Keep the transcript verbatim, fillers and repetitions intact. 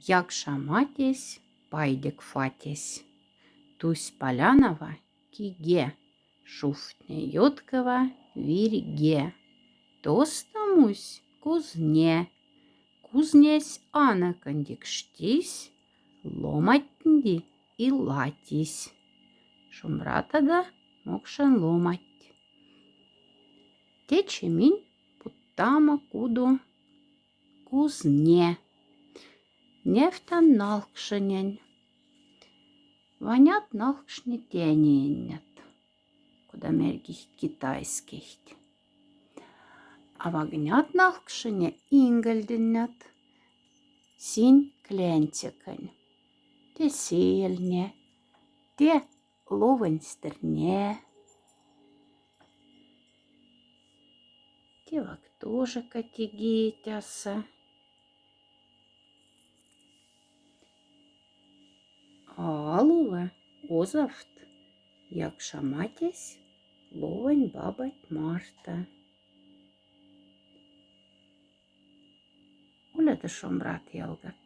Якша матесь, пайдек фатесь. Тусь полянава киге, шуфтне ёткава вирьге. Тосто мусь кузне. Кузнесь аноконди кштись, ломаттьнди и латись. Шумбрата да мокшень ломать. Течи минь путтама куду кузне. Невтан налкшинень. Ваняд налкшне тяни иннят, кода мярьгихть китайскихть. А вагняд налкшне ингольдь иннят синь клянтиконь. Те сельне, те лувонь стырне. Те вак тоже категетяса. А лува озавт якша матесь, лувонь бабать Марта. Оля да шумбрат, ялгат.